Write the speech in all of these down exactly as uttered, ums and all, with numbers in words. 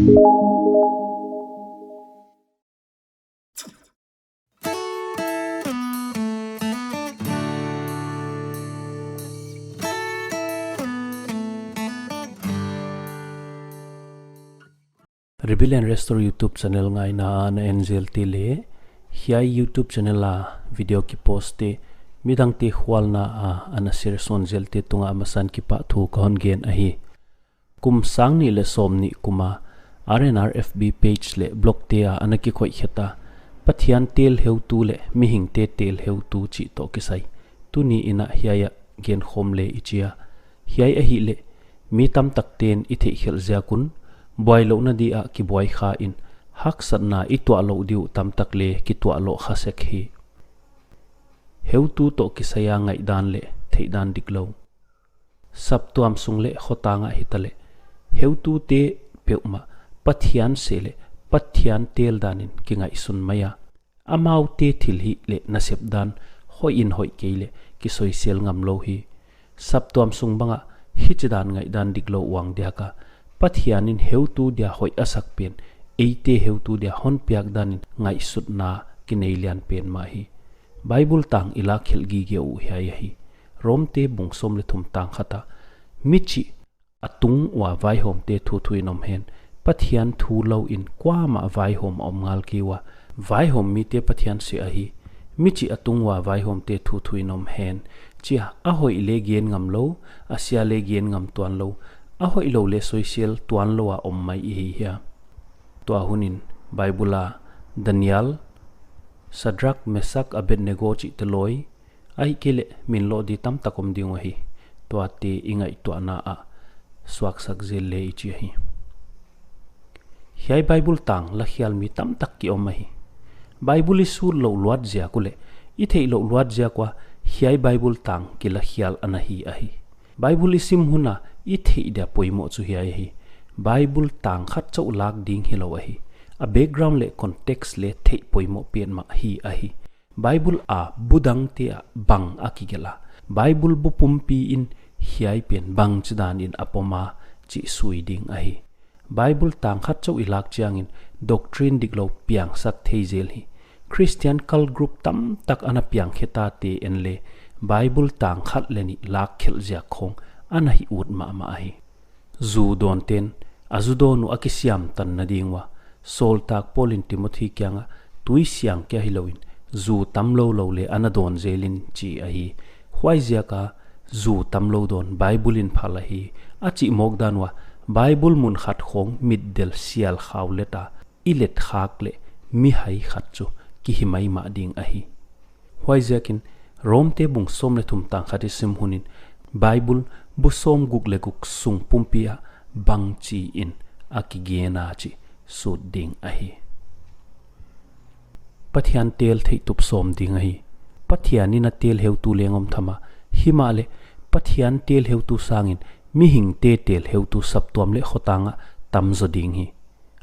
Rebuild and Restore YouTube channel ngaina a na en zelte leh, hiai YouTube channel a video kipost te midangte khualna a ana share sawn zelte tungah a masan kipahthu ka hon gen ahi. Kum sang nih leh sawmnih kum a R N R F B page leh blog te a ana kikhoih khe ta, Pathian tel heutu leh mihingte tel heutu chih toh kisai, tuni in hiai a genkhawm le i chi a. Hiai ahihleh, mi tamtakte'n i theihkhelh ziak un, buailouhna dia kibuai kha in, haksatna i tuah louh di uh tamtak leng kituah louh kha sek hi. Heutu toh kisai a ngaihdan leh theihdan diklou. Saptuam sung leh khotang ah hitaleh, heutute peuhmah Pathian seh leh Pathian tel dan in kingaihsun mai a, amaute thilhih leh nasep dan hoih in hoih kei leh kisoisel ngamlou hi. Saptuam sung bang ah hichidan ngaihdan diklou uang diak a, Pathian in heutu dia hoih a sak pen, eite heutu dia hon piak dan in ngaihsutna kinei lian pen mah hi. Bible tang i lakkhelh gige uh hiai ahi. Rom te bung sawm leh thum tang khat ah, mi chih a tung ua vaihawmte thuthu in om hen, Pathian thu lou in kuamah vaihawm a om ngal kei ua, vaihawm mite Pathian seh ahi. Mi chih a tung ua vaihawmte thuthu in om hen, chi a, a hoih leng gen ngamlou, a sia leng gen ngam tuanlou, a hoihlou leng soisel tuanlou a om mai i hi hia? Tua hun in Bible a Daniel, Shadrach, Meshach, Abednego chihte lawi, ahihkeileh min loh di tamtak om ding uh ahi. Tuate i ngaihtuahna ah suaksak zel le i chi ahi. Hiai Bible tang lakhial mi tamtak ki om ahi. Bible i sut louh luat ziak uleh, i theih louh luat ziak ua hiai Bible tang kilakhial ana hi ahi. Bible i sim hun a i theih dia poimoh chu hiai ahi. Bible tang khat chauh lak ding hilou ahi. A background leh context leng theih poimoh petmah hi ahi. Bible a bu dangte ah bang a kigelh a, Bible bu pumpi in hiai pen bangchidan in a pom a chih sui ding ahi. Bible tang khat chauh i lak chiangin doctrine diklou piangsak thei zel hi. Christian cult group tamtak ana piang khe tate en le, Bible tang khat leh nih lakkhelh ziak khong ana hi ut mahmah ahi. Zu dawnte'n a zu dawn uh a kisiamtanna ding ua, sawltak Paul in Timothy kiangah tui siang kia hilou in zu tamlou lou leng ana dawn zel in chi ahi. Huaiziak a zu tamlou dawn Bible in phal ahi. A chih mawk dan ua, Bible mun khat khong mitdel sial khau let a i let khak leh mihai khat chu kihi maimah ding ahi. Huaiziakin Rom te bung sawm leh thum tang khat i sim hun in Bible bu sawmguk leh guk sung pumpi ah bangchi in a kigen a chih sut ding ahi. Pathian tel theih tup sawm ding ahi. Pathian in a tel heutu leng om tham a, himahleh Pathian tel heutu sangin mihingte tel heutu saptuam leh khotang ah tam zaw ding hi.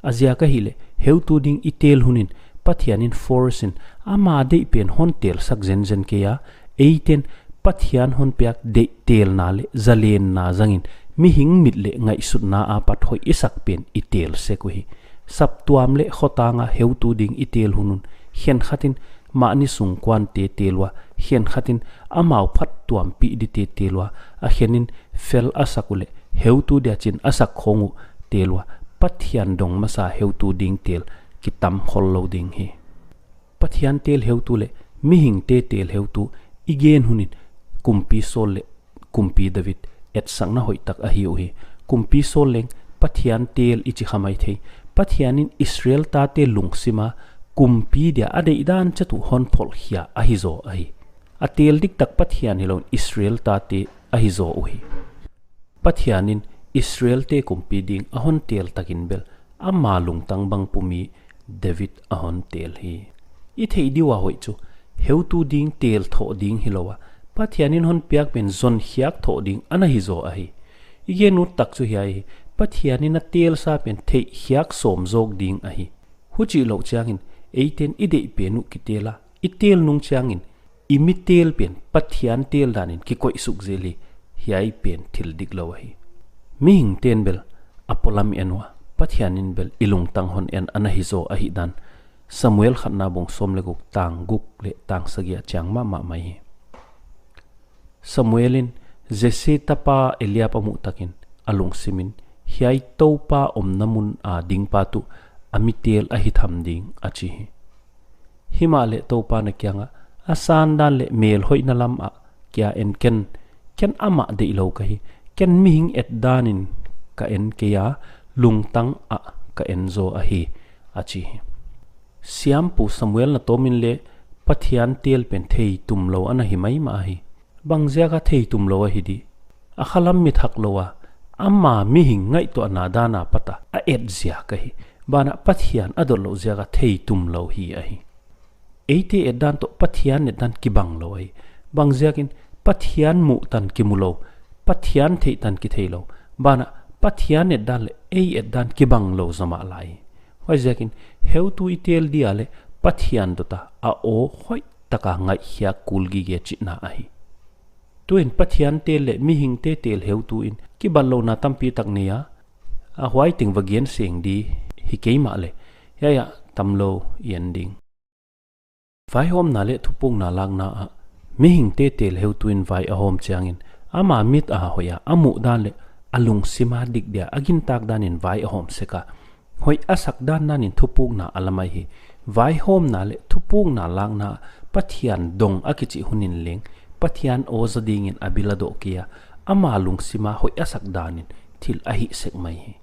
A ziak ahihleh, heutu ding i tel hun in Pathian in force in ama deih pen hon telsak zenzen kei a, eite'n Pathian hon piak deih telna leh zalenna zangin mihing mit leh ngaihsutna apat hoih i sak pen i tel sek uhi. Saptuam leh khotang a heutu ding i tel hun un, khenkhat in mahni sungkuante tel ua, khenkhat in amau phattuampih dite tel ua, a khen in fel a sak uleh heutu dia chin a sak khong uh tel ua, Pathian dong masa heutu ding tel kitam khollou ding hi. Pathian tel heutu leh mihingte tel heutu i gen hun in Kumpi Saul leh Kumpi David etsakna hoihtak ahi uhi. Kumpi Saul leng Pathian tel i chi kha maithei. Pathian in Israel tate lungsim a kumpi dia a deihdan chet uh hon pholh khia ahi zaw ahi. A tel diktak Pathian hilou in Israel tate ahi zaw uhi. Pathian in Israel te kumpi ding a hon tel takin bel ama lungtang bang pu mi David a hon tel hi. I theih di ua hoih chu, heutu ding tel thoh ding hilou a, Pathian in hon piak pen zon khiak thoh ding ana hi zaw ahi. I gen ut tak chu hiai hi, Pathian in a telsa pen theih khiak sawm zawk ding ahi. Huchih louh chiangin, eite'n i deih pen uh kitel a, i tel nung chiangin, i mi tel pen Pathian tel dan in kikoih suk zel hi, hiai pen thil diklou ahi. Mihingte'n bel a polam en ua, Pathian in bel i lungtang hon en ana hi zaw ahihdan Samuel khatna bung sawm leh guk tang guk leh tang sagih ah chiang mahmah mai hi. Samuel in Jesse tapa Eliab a muh takin a lungsim in, "Hiai Toupa omna mun a dingpa tuh a mi tel ahi tham ding," a chi hi. Himahleh Toupa'n a kiangah, "A sandan leh melhoihna lam ah kia en ken, ken amah deih lou ka hi, ken mihing et danin ka en kei a, lungtang ah ka en zaw ahi," a chi hi. Siampu Samuel na tawm in leh Pathian tel pen theitum lou ana hi maimah hi. Bangziak a theitum lou ahi di? A khalam mi thak lou a, ama mihing ngaihtuahna dan apat a a et ziak ahi. Banah Pathian a dot louh ziak a theitum lou hi ahi. Eite et dan toh Pathian et dan kibang lou ahi. Bangziakin? Pathian muh tan kimu lou, Pathian theih tan kithei lou. Banah Pathian et dan leh ei et dan kibang lou zaw mah lai. Huaiziakin heutu i tel dia leh Pathian dot a, a aw hoih taka ngaihkhiak kul gige chihna ahi. Tuin Pathian tel leh mihingte tel heutu in kibatlouhna tampi tak nei a, a huai teng va gen seng di hi kei mahleh, hiai ah tamlou i en ding. Vaihawmna leh thupukna lakna ah mihingte tel heutu in vai a hawm chiangin, ama mit a hoih a, a muh dan leh a lungsim a dik dia a gintak danin vai a hawm sek a, hoih a sak dandanin thupukna a la mai hi. Vaihawmna leh thupukna lakna ah Pathian dong a kichih hun in leng Pathian aw zaw dingin a bil a doh kei a, ama lungsim a hoih a sak danin thil a hih sek mai hi.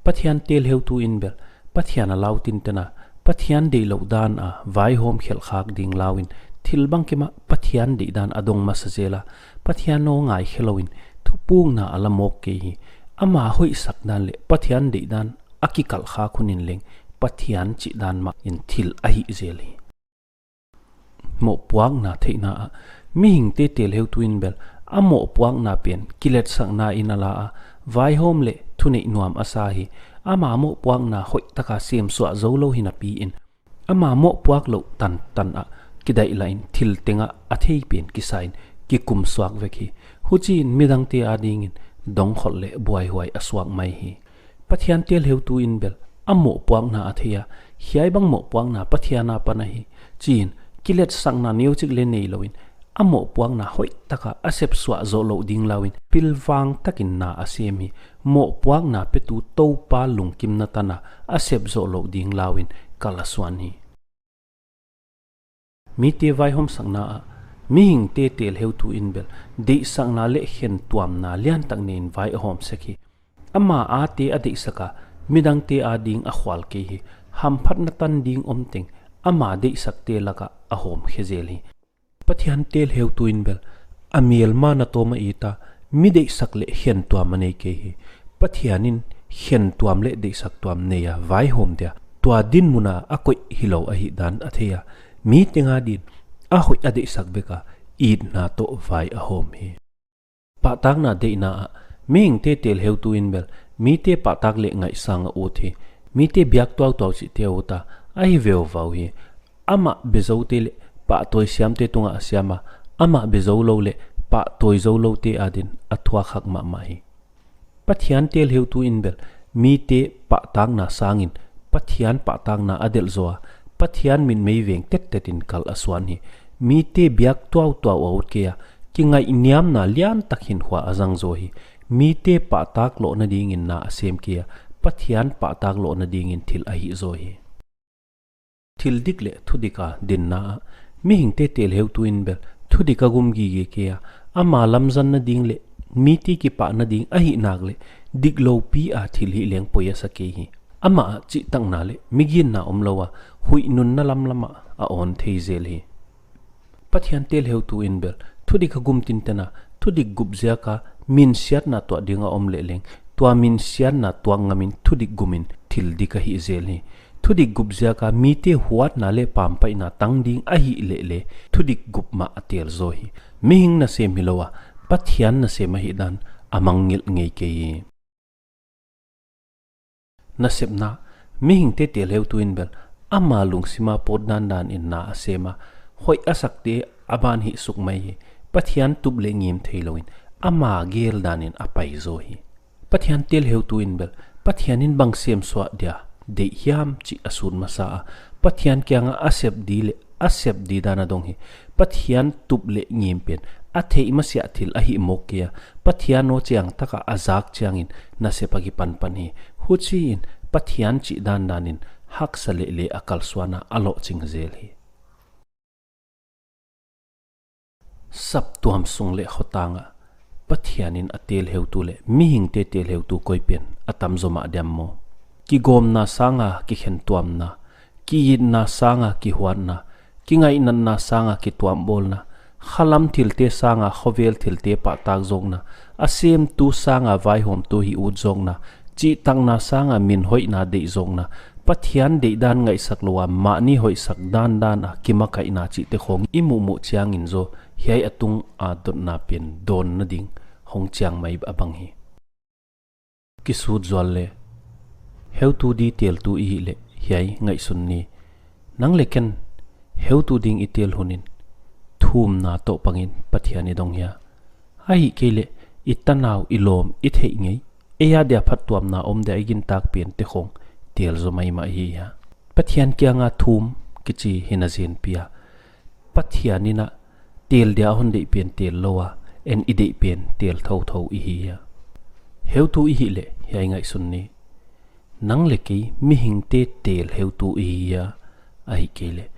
Pathian tel heutu in bel Pathian a lau tinten a, Pathian deihlouh dan a vaihawm khelh khak ding lau in, thil bangkim ah Pathian deihdan a dong masa zel a, Pathian aw ngaikhe lou in thupukna a la mawk kei hi. Ama hoih sak dan leh Pathian deihdan a kikalh khak hun in leng Pathian chihdan mah in thil a hih zel hi. Mohpuakna theihna ah mihingte tel heutu in bel a mohpuakna pen kiletsakna in a la a, vaihawm leh thuneih nuam a sa hi. Ama mohpuakna hoih taka semsuah zoulou hinapi in, ama mohpuak louh tantan ah kidaih lah in thil teng ah a thei pen kisa in kikum suak vek hi. Huchiin midangte adingin dongkholh leh buaihuai a suak mai hi. Pathian tel heutu in bel a mohpuakna a thei a, hiai bang mohpuakna Pathian apan ahi, chiin kiletsakna neuchik leng neilou in, a mohpuakna hoih taka a sepsuah zoh louh ding lau in pilvang takin na a sem hi. Mohpuakna petu Toupa lungkimna tan a a sep zoh louh ding lau in kal a suan hi. Mite vaihawmsakna ah mihingte tel heutu in bel deihsakna leh khentuamna liantak nei in vai a hawm sek hi. Ama ate a deihsak a, midangte ading a khual kei hi. Hamphatna tan ding om teng ama deihsakte lak ah a hawm khe zel hi. Pathian tel heutu in bel a melma na tawm a it a, mi deihsak leh khentuam a nei kei hi. Pathian in khentuam leh deihsak tuam nei a vaihawm dia, tua dinmun a a koih hilou ahihdan a thei a, mi teng adin a hoih a deihsak vek a, itna toh vai a hawm hi. Pahtakna deihna ah mihingte tel heutu in bel mite pahtak leh ngaihsang a ut hi. Mite biak tuautuau chihte a ut a, ahi veuvau hi. Amah be zoute leh pahtawi siamte tungah a siam a, amah be zoulou leh pahtawi zouloute adin a thuak hak mahmah hi. Pathian tel heutu in bel mite pahtakna sangin Pathian pahtakna a delh zaw a, Pathian mitmei veng tettet in kal a suan hi. Mite biak tuautuau a ut kei a, kingaihniamna liantak hinkhua a zang zaw hi. Mite pahtak lohna dingin na a sem kei a, Pathian pahtak lohna dingin thil a hih zaw hi. Thil dik leh thudik a dinna ah mihingte tel heutu in bel thudik a gum gige kei a, ama lamzanna ding leh mite kipahna ding ahih nak leh diklou pi a thil hih leng poi a sa kei hi. Amah ah chihtakna leh miginna omlou a, huih nunna lamlam ah a awn thei zel hi. Pathian tel heutu in bel thudik a gum tinten a, thudik gup ziak a minsiatna tuah ding a om leh leng, tua minsiatna tuak ngam in thudik gum in thil dik a hih zel hi. Thudik gup ziak a mite huatna leh pampaihna tang ding ahih leh leng, thudik gup mah a tel zaw hi. Mihing nasem hilou a, Pathian nasem ahihdan a mangngilh ngei kei hi. Nasepna, mihingte tel heutu in bel ama lungsim a pawt dandan in na a sem a, hoih a sakte a ban hih suk mai hi. Pathian tup leh ngim theilou in ama gel dan in a pai zaw hi. Pathian tel heutu in bel Pathian in bang sem suah dia deih hiam chih a sut masa a, Pathian kianga a sep di leh a sep di dan a dong hi. Pathian tup leh ngim pen a theih masiah thil ahih mawk kei a, Pathian aw chiang taka a zak chiangin nasep a kipanpan hi. Huchiin Pathian chih dandan in haksa leh leh a kalsuan a, a lohching zel hi. Saptuam sung leh khotang ah Pathian in a tel heutu leh mihingte tel heutu koi pen a tam zaw mah diam maw? Kigawmna sanga kikhentuamna, kiitna sanga kihuatna, kingaihnatna sanga kituambawlna, khalam thilte sanga khovel thilte pahtak zawkna, a semtu sanga vaihawmtu hih ut zawkna, chihtakna sanga min hoihna deih zawkna, Pathian deihdan ngaihsak lou a mahni hoihsak dandan a kimakaihna chihte khawng i muhmuh chiangin zaw hiai a tunga dotna pen dawnna ding hong chiang mai a bang hi. Kisut zual leh, heutu di teltu i hih leh hiai ngaihsun ni. Nang leh ken heutu ding i tel hun in thumna toh pangin Pathian i dong hia? Ahihkeileh i tanau, i lawm, i theih ngei, ei adia phattuamna om dia i gintak pente khawng tel zaw maimah i hi hia? Pathian kianga thum kichi hi nazenpi a, Pathian in a tel dia hon deih pen tel lou a, en i deih pen tel thouthou i hi hia? Heutu i hih leh hiai ngaihsun ni. Nang leh kei mihingte tel heutu i hi hia? Ahihkeileh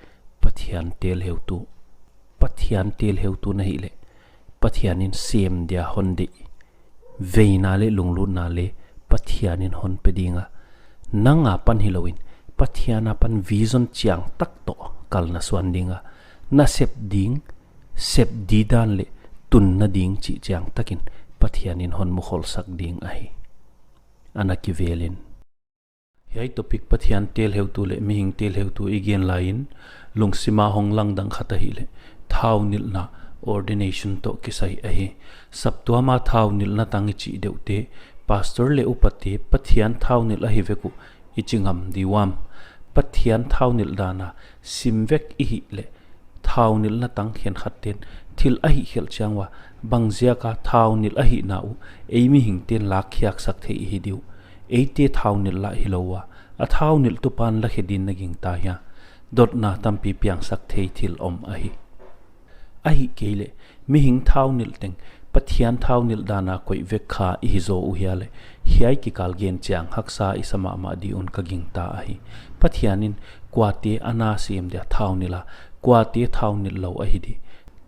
Pathian tel heutu? Pathian tel heutu na hih leh Pathian in sem dia hon deih veina leh lunglutna leh Pathian in hon pe ding a, nang apan hilouin Pathian apan vision chiang tak toh kalna suan ding a, na sep ding, sep didan leh tunna ding chih chiang takin Pathian in hon mukholsak ding ahi. Ana kivelin. Hiai topic Pathian tel heutu leh mihing tel heutu i gen laiin lungsima hong langdang khat ahihleh thaunilhna, ordination toh kisai ahi. Saptuama thaunilhna tang i chih deuhte, pastor leh upate Pathian thaunilh ahi vek uh i chi ngam di uam? Pathian thaunilh dana sim vek i hih leh, thaunilhna tang khenkhat ten thil a hihkhelh chiang ua, bangziaka thaunilh ahihna uh ei mihingten lakkhiaksak thei i hi di uh? Eite thaunilh lah hilou ua, a thaunilhtu pan lakhe din na gingta hia? Dotna tampi piangsak thei thil om ahi. Ahihkeileh mihing thaunilh teng Pathian thaunilh dana koih vek kha i hi zaw uh hia leh, hiai kikal gen chiang haksa i sa mahmah di un ka gingta ahi. Pathian in kuate a na sem dia thaunilh a, kuate thaunilh lou ahi di?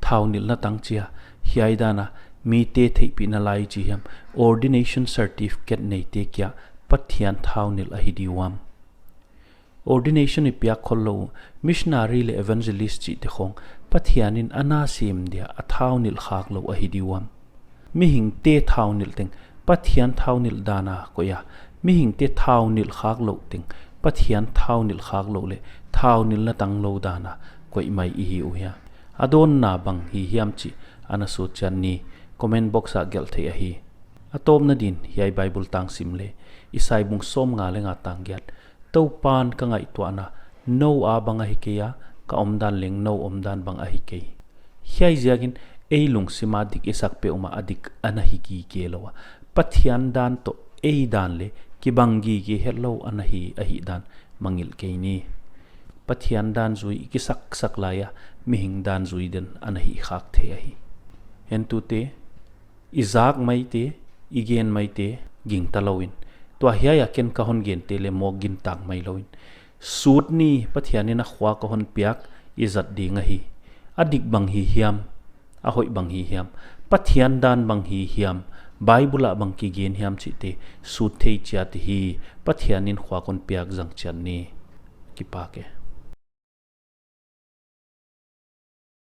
Thaunilhna tang chia, hiai dana mite theihpihna lai chi hiam, ordination certificate neite kia Pathian thaunilh ahi di uam? Ordination i piak khollou uh, missionary leh evangelist chihte khawng Pathian in a na sem dia a thaunilh khaklou ahi di uam? Mihingte thaunilh teng Pathian thaunilh dana koih a, mihingte thaunilh khaklouh teng Pathian thaunilh khaklou leh thaunilhna tang lou dana koih mai i hi uh hia? A dawnna bang hi hiam chih ana sut chian ni, comment box ah gelh theih ahi. A tawpna din hiai Bible tang sim le, Isai bung sawmnga leh nga tang giat. Toupan ka ngaihtuahna nou a bang ahi kei a, ka omdan leng nou omdan bang ahi kei. Hiai ziakin ei lungsima dik i sak peuhmah a dik ana hi gige lou a, Pathian dan toh ei dan leh kibang gige hetlou ana hi ahihdan mangngilh kei ni. Pathian dan zui i kisaksak laia mihing dan zui den ana hi khak thei ahi. Entute, i zak maite, i gen maite gingta louin, tua hiaia ken ka hon gente leh mawk gintak mai louin, sut ni, Pathian in a khua ka hon piak i zat ding ahi. A dik bang hi hiam, a hoih bang hi hiam, Pathian dan bang hi hiam, Bible ah bang kigen hiam chihte sut thei chiat i hi. Pathian in khua kon piak zang chiat ni. Kipak e.